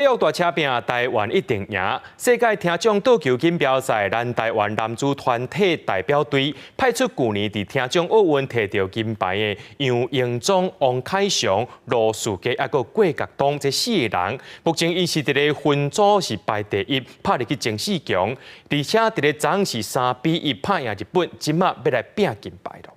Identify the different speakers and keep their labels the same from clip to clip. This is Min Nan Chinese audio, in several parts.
Speaker 1: 育大車拼，台灣一定贏。世界聽障桌球錦標賽，咱台灣男子團體代表隊派出舊年佇聽障奧運提著金牌的楊榮宗、王凱翔、羅樹傑，抑閣郭國東這四个人，目前𪜶是佇咧分組是排第一，拍入去前四強，而且佇咧昨昏是3比1拍贏日本，這馬欲來拚金牌囉。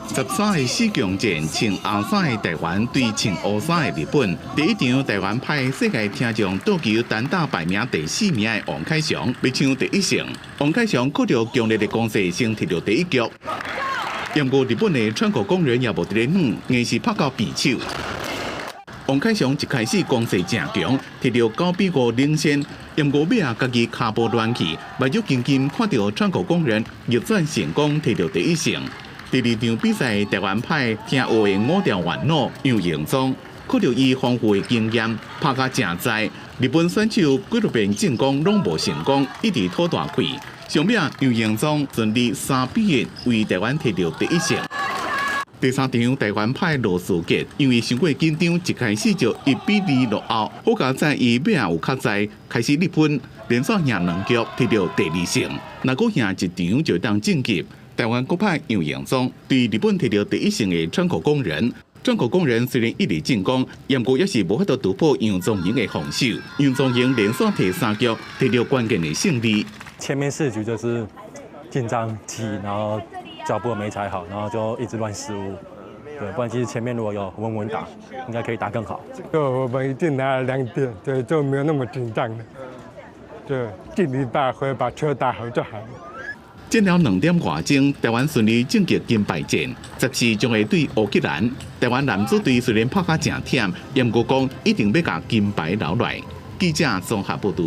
Speaker 2: 13个四強戰，穿紅衫的台灣對穿烏衫的日本。第一場台灣派世界聽障桌球單打排名第四名的王凱翔，欲搶第一勝。王凱翔靠著強烈的攻勢，先提著第一局。毋過日本的川口恭人也無佇咧軟，硬是拍到平手。王凱翔一開始攻勢誠強，提著9比5領先。毋過尾仔家己跤步亂去，目睭金金看著川口恭人逆轉成功，提著第一勝。第二場比賽，台灣派聽奧的五條元老楊榮宗，靠著伊豐富的經驗，拍甲誠在。日本選手幾落遍進攻攏無成功，一直吐大氣。上尾楊榮宗順利3比1為台灣提著第一勝。第三場台灣派羅樹傑，因為傷過緊張，一開始就1比2落後。好佳哉伊尾仔有較在，開始得分，連續贏兩局，提著第二勝。若閣贏一場就當晉級。台灣閣派楊榮宗對日本提著第一勝的川口恭人，川口恭人雖然一直進攻，毋過也是無法度突破楊宗營的防守。楊宗營連續提三局，提著關鍵的勝利。
Speaker 3: 前面四局就是緊張急，然後腳步沒踩好，然後就一直亂失誤。對，不然其實前面如果有穩穩打，應該可以打更好。
Speaker 4: 就我們已經拿了2點，對，就沒有那麼緊張了。就盡力發揮，把球打好就好了。
Speaker 2: 戰了2點外鐘，台灣順利晉級金牌戰。14將會對烏克蘭。台灣男子隊雖然拍甲誠忝，毋過講一定欲共金牌留落來。記者綜合報導。